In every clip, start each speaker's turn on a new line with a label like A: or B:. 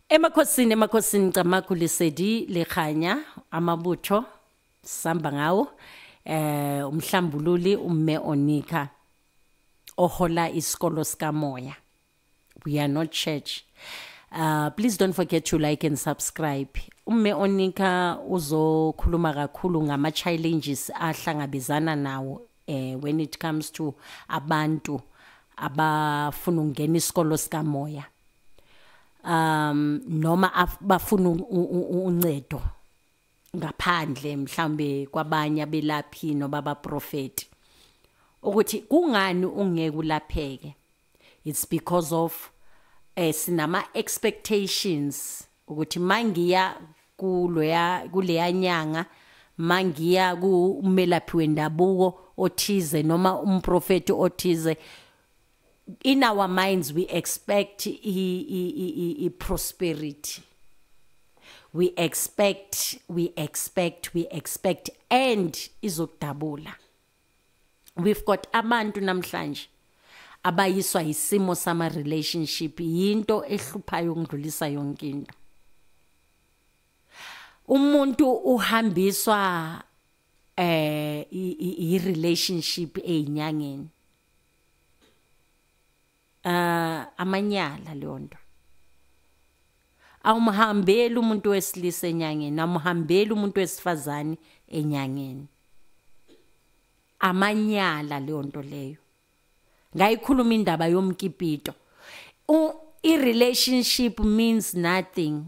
A: Emakhosini emakhosini Camagu Lesedi Lekhanya amabutho samba ngawo umhlambululi umme Onika ohola isikolo sikamoya. We are not church. Please don't forget to like and subscribe. Umme Onika uzokhuluma kakhulu ngama challenges ahlangabezana nawo when it comes to abantu abafuna ukungena isikolo sikamoya. Noma bafuna uncedo ngaphandle mhlambe kwabanye abelaphi noma abaprofeti ukuthi kungani ungeke ulapheke. It's because of sinama expectations ukuthi mangiya kuloya kuleya nyanga, mangiya kumelaphi wendabuko othize noma umprofeti othize, in our minds we expect prosperity. We expect and izokudabula. We've got abantu namhlanje abayiswa isimo sama relationship, yinto ehluphayo ukudlulisa yonke into. Umuntu uhambiswa i relationship eyinyangeni. Amanyala leyo nto. Awumhambeli umuntu wesilisa enyangeni, awumhambeli umuntu wesifazane enyangeni. Amanyala leyo nto leyo. Ngayikhuluma indaba yomkipito. I-relationship means nothing.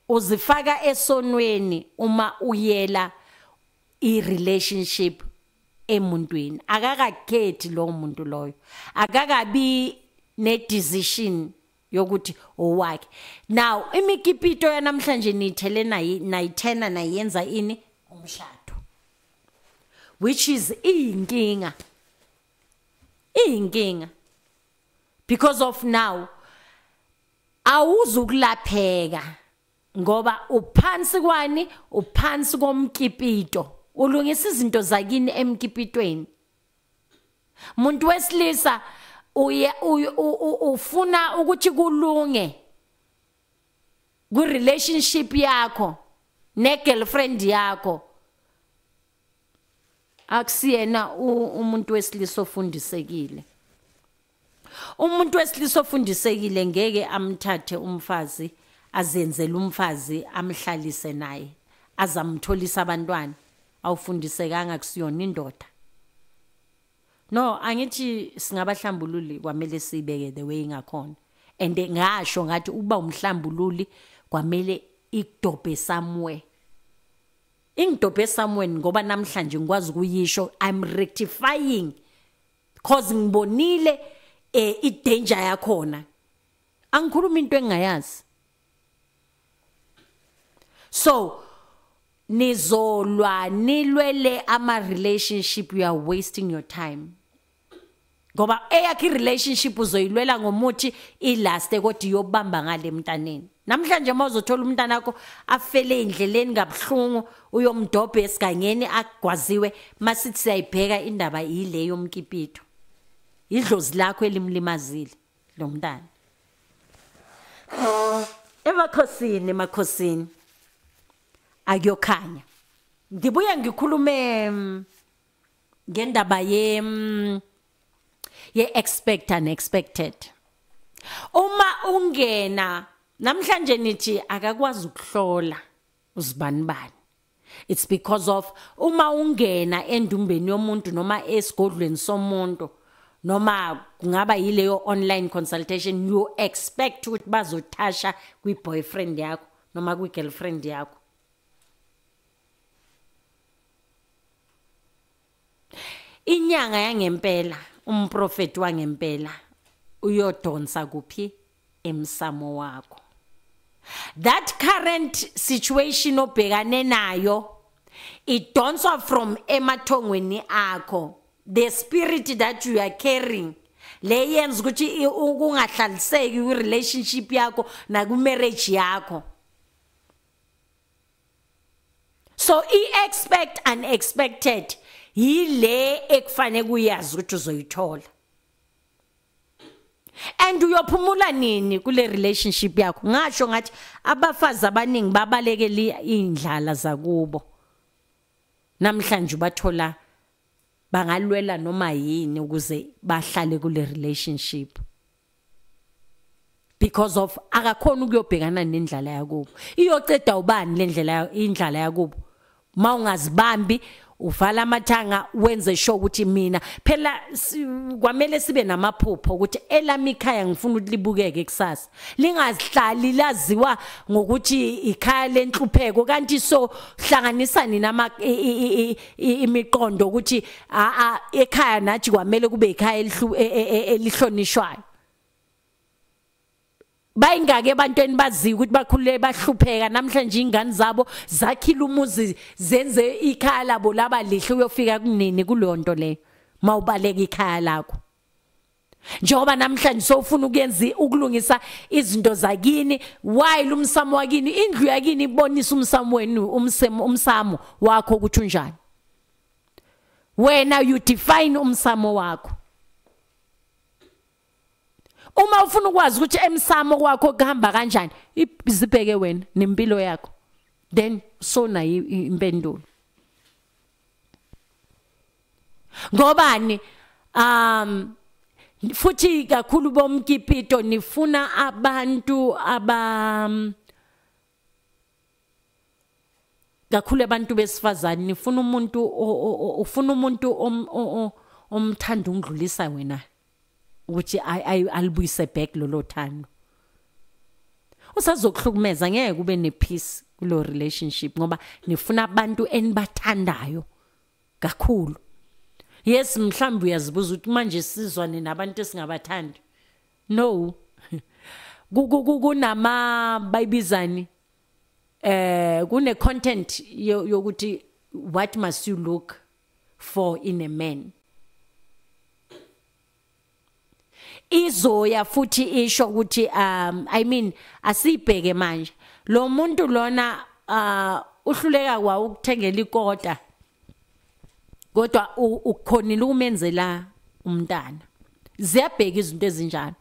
A: Uzifaka esonweni uma uyela i-relationship emuntwini. Akakakhethi lo muntu loyo, akakabi ne decision yokuthi owakhe. Now imikipito yanamhlanje nithele nayithena nayenza ini umshado, which is inkinga because of now awuzukulapheka ngoba uphansi kwani, uphansi komkipito. Ulungisa izinto zakini emkipitweni. Umuntu wesilisa uye ufuna ukuthi kulunge ku relationship yakho ne girlfriend yakho. Akusiyena umuntu wesilisa ofundisekile. Umuntu wesilisa ofundisekile ngeke amthathe umfazi azenzele umfazi amhlalise naye azamtholisa abantwana. Awufundisekanga, kusiyona indoda. No, angithi singabahlambululi kwamele sibeke the way ingakhona. And ngasho ngathi uba umhlambululi kwamele ikudobhe somewhere. Ingidobhe somewhere ngoba namhlanje ngikwazi ukuyisho, I'm rectifying because ngibonile i danger yakhona. Angikhuluma into engingayazi. So nizolwa nilwele ama relationship, you are wasting your time. Ngoba eyakhe relationship uzoyilwela ngomuthi ilaste kodwa iyobamba ngale mntaneni. Namhlanje mawuzothola umntana wakho afele endleleni kabuhlungu, uyomdobha esigangeni agwaziwe, masithi siyayibheka indaba ile yomkipito. Idlozi lakho elimlimazile lo mntana. Emakhosini emakhosini akuyokhanya. Ngibuya ngikhulume ngendaba ye expect unexpected. Uma ungena namhlanje nithi akakwazi ukuhlola uzibanibani. It's because of uma ungena endumbeni yomuntu noma esigodlweni somuntu noma kungaba yileyo online consultation, you expect ukuthi bazothasha kwi boyfriend yakho noma kwi girlfriend yakho. Inyanga yangempela, umprofeti wangempela uyodonsa kuphi? Emsamo wakho. That current situation obhekane nayo idonswa from emathongweni akho. The spirit that you are carrying le yenza ukuthi ukungahlaliseki ku relationship yakho na ku marriage yakho. So i expect unexpected yile ekufanele kuyazi ukuthi uzoyithola. And uyophumula nini kule relationship yakho? Ngasho ngathi abafazi abaningi babalekela indlala zakubo. Namhlanje bathola bangalwela noma yini ukuze bahlale kule relationship, because of akakhona ukuyobhekana nendlala yakubo. Iyoceda ubani lendlela indlala yakubo? Mawungazibambi uvala amathanga wenze sure ukuthi mina phela kwamele sibe namaphupho ukuthi elami ikhaya ngifuna ukuthi libukeke kusasa, lingazihlali laziwa ngokuthi ikhaya lenhlupheko. Kanti so hlanganisani nama imiqondo ukuthi ekhaya nathi kwamele kube ikhaya elihlonishwayo. Bayingake ebantweni baziyo ukuthi bakhulule bahlupheka, namhlanje ingane zabo zakhila umuzi zenze ikhaya labo laba lihle. Uyofika kunini kulonto leyo mawubaleka ikhaya lakho? Njengoba namhlanje sofuna ukuyenza ukulungisa izinto zakini, while umsamo wakini, indlu yakini ibonisa umsamo wenu, umsamo wakho ukuthi unjani. Wena you define umsamo wakho. Uma ufuna ukwazi ukuthi emsamo kwakho kuhamba kanjani, izibheke wena nempilo yakho, then sona impendulo. Ngobani futhi kakhulu bomkipito nifuna abantu aba kakhulu abantu besifazane, nifuna umuntu ufuna umuntu omthanda ungidlulisa wena ukuthi alibuyise back lolo thando. Usazokuhlukumeza, ngeke kube nepeace kulo relationship ngoba nifuna abantu enibathandayo kakhulu. Yes, mhlawumbe uyazibuza ukuthi manje sizwane nabantu esingabathandi. No. Kunama bayibizani kune content yokuthi what must you look for in a man. Izoya futhi isho ukuthi I mean asibheke manje lo muntu lona uhluleka kwa ukuthengela ikota, kodwa ukukhonile ukumenzela umntana. Ziyabheka izinto ezinjalo.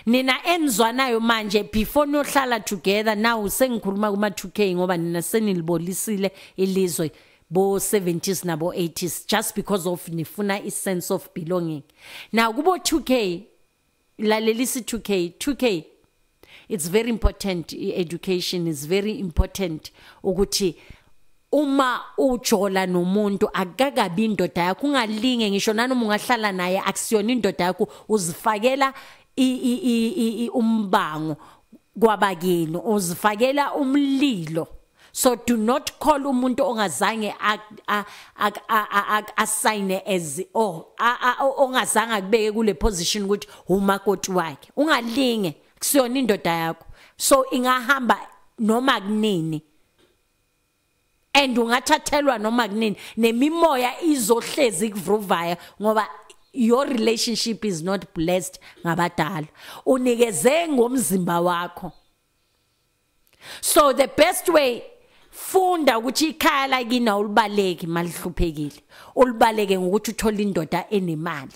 A: Nina enzwanayo manje before nohlala together now, sengikhuluma kuma 2K ngoba nina senilibolisile ilizwe bo 70s nabo 80s just because of nifuna i sense of belonging. Now kubo 2K, lalelisi 2K it's very important. Education is very important ukuthi uma ujola nomuntu akakabi indoda yakho, ungalinge ngisho nanoma ungahlala naye akusiyona indoda yakho, uzifakela umbango kwabakini, uzifakela umlilo. So do not call umuntu ongazange assign as ongazange akubeke kule position ukuthi umakoti wakhe. Ungalinge, kusiyona indoda yakho. So ingahamba noma kunini and ungathathelwa noma kunini, nemimoya izohlezi ikuvuvaya ngoba your relationship is not blessed ngabadala. Unikeze ngomzimba wakho. So the best way, funda ukuthi ikhaya lakini awulibaleki malihluphekile, ulibaleke ngokuthi uthole indoda enemali.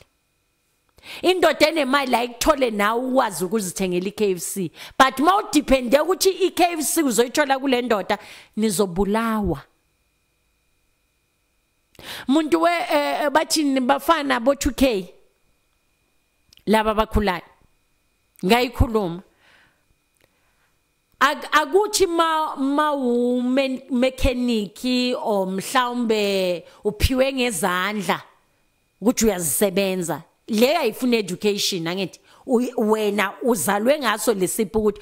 A: Indoda enemali ayikuthole nawe ukwazi ukuzithengela iKFC, but mawudepende ukuthi iKFC uzoyithola kule ndoda, nizobulawa. Muntu we bathini bafana bo 2K laba bakhulayo, ngayikhuluma akuthi ma u mechanic o mhlawumbe uphiwe ngezandla ukuthi uyazisebenza, le ayifuna education. Angithi wena uzalwe ngaso lesipho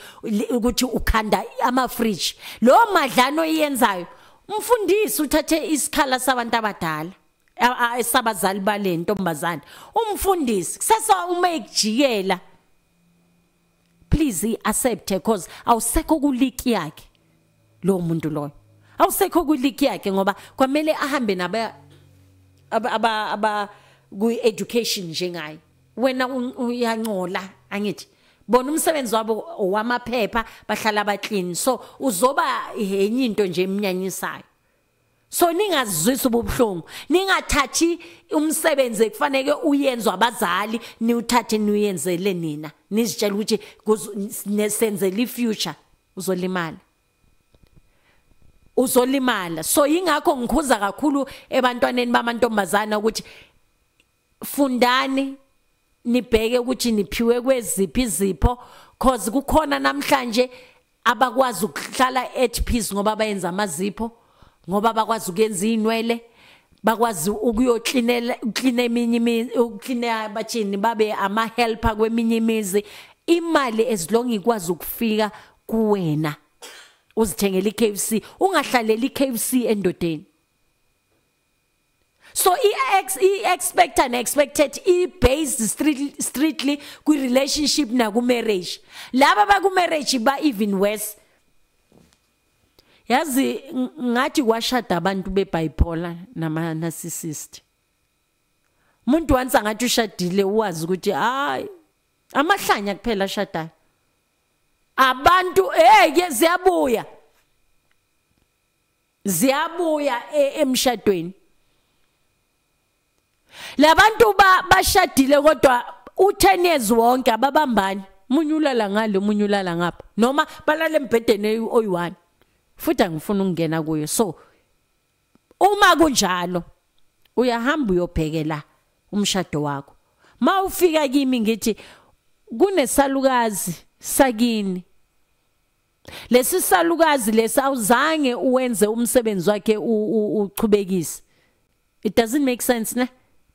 A: ukuthi ukhanda ama fridge, lo madlano oyenzayo umfundisi uthathe isikhala sabantu abadala esabazali bale ntombazana, umfundisi kusasa uma ekujikela please accept, because awusekho kuliki yakhe lo muntu loyo, awusekho kuliki yakhe ngoba kwamele ahambe naba aba ku education njengaye. Wena uyancola, angithi bona umsebenzi wabo owamaphepha, bahlala ba clean, so uzoba enye into nje emnyanyisayo. So ningazizwisi ubuhlungu, ningathathi umsebenzi ekufanele uyenzwe abazali niwuthathe niyenzele nina, nizitshela ukuthi senzele ifuture. Uzolimala, uzolimala. So ingakho ngikhuza kakhulu ebantwaneni bamantombazana ukuthi fundani, nibheke ukuthi niphiwe kweziphi izipho, cause kukhona namhlanje abakwazi ukuhlala at peace ngoba bayenza amazipho, ngoba bakwazi ukuyenza inwele, bakwazi ukuyoklinela, ukline eminye imizi, ukline bathini, babe ama helper kweminye imizi. Imali as long ikwazi ukufika kuwena, uzithengele iKFC, ungahlaleli iKFC endodeni. So i-expector and expected i-based strictly kwi-relationship naku-marriage. Laba baku-marriage ba even worse. Yazi ngathi kwashada abantu be-bipolar nama-narcissist. Umuntu once angathi ushadile uwazi ukuthi hayi, amahlanya kuphela ashadayo. Abantu hey ziyabuya, ziyabuya emshadweni. Labantu bashadile kodwa u10 years wonke ababambani, umunye ulala ngale, umunye ulala ngapha, noma balala embhedeni oyi1, futhi angifuni ukungena kuyo. So uma kunjalo uyahamba uyobhekela umshado wakho. Mawufika kimi ngithi kunesalukazi sakini, lesi salukazi lesi awuzange uwenze umsebenzi wakhe uchubekise. It doesn't make sense ne?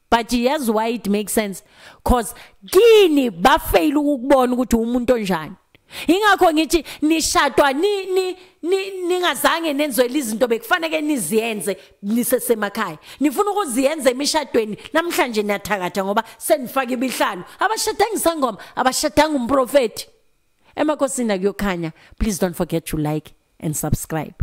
A: But yes, why it makes sense, cause kini bafail ukubona ukuthi umuntu onjani. Ingakho ngithi nishadwa ni ningazange nenzwe izinto bekufanele niziyenze nisesemakhaya. Nifuna ukuziyenza emishadweni namhlanje niyathakatha ngoba senifaka ibihlalo. Abashadanga isangoma, abashadanga umprofeti. Emakhosini akuyokhanya. Please don't forget to like and subscribe.